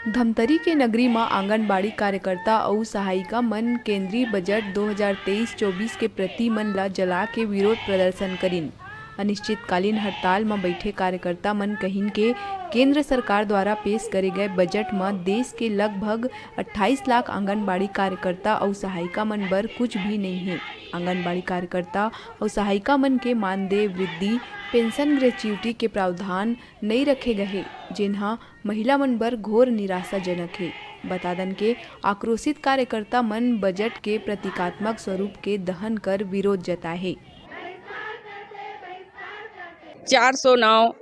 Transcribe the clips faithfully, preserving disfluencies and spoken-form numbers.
धमतरी के नगरी म आंगनबाड़ी कार्यकर्ता अउ सहायिका मन केंद्रीय बजट दो हज़ार तेईस चौबीस के प्रति मन ल जला के विरोध प्रदर्शन करिन। अनिश्चितकालीन हड़ताल म बैठे कार्यकर्ता मन कहिन के केंद्र सरकार द्वारा पेश करे गए बजट म देश के लगभग अट्ठाईस लाख आंगनबाड़ी कार्यकर्ता अउ सहायिका मन बर कुछ भी नइ हे। आंगनबाड़ी कार्यकर्ता अउ सहायिका मन के मानदेय वृद्धि, पेंशन, ग्रेच्युटी के प्रावधान नइ रखे गए हे, जेन ह महिला मन बर घोर निराशाजनक हे। बता दन के आक्रोशित कार्यकर्ता मन बजट के प्रतीकात्मक स्वरूप के दहन कर विरोध जताए हे। चार सौ नौ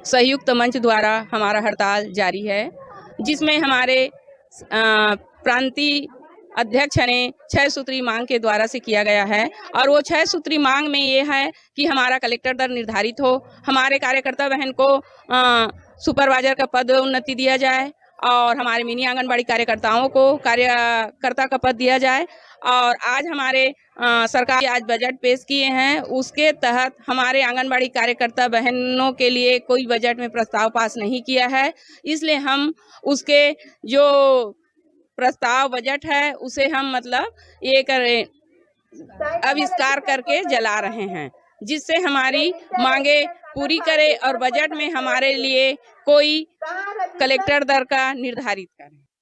संयुक्त मंच द्वारा हमारा हड़ताल जारी है, जिसमें हमारे, अ, प्रांतीय अध्यक्ष ने छह सूत्री मांग के द्वारा से किया गया है। और वो छह सूत्री मांग में ये है कि हमारा कलेक्टर दर निर्धारित हो, हमारे कार्यकर्ता बहन को, अ, सुपरवाइजर का पद उन्नति दिया जाए और हमारे मिनी आंगनबाड़ी कार्यकर्ताओं को कार्यकर्ता का पद दिया जाए। और आज हमारे, अ, सरकार आज बजट पेश किए हैं, उसके तहत हमारे आंगनबाड़ी कार्यकर्ता बहनों के लिए कोई बजट में प्रस्ताव पास नहीं किया है, इसलिए हम उसके जो प्रस्ताव बजट है उसे हम मतलब ये करें, आविष्कार करके जला रहे हैं, जिससे हमारी मांगे पूरी करे और बजट में हमारे लिए कोई कलेक्टर दर का निर्धारित करें।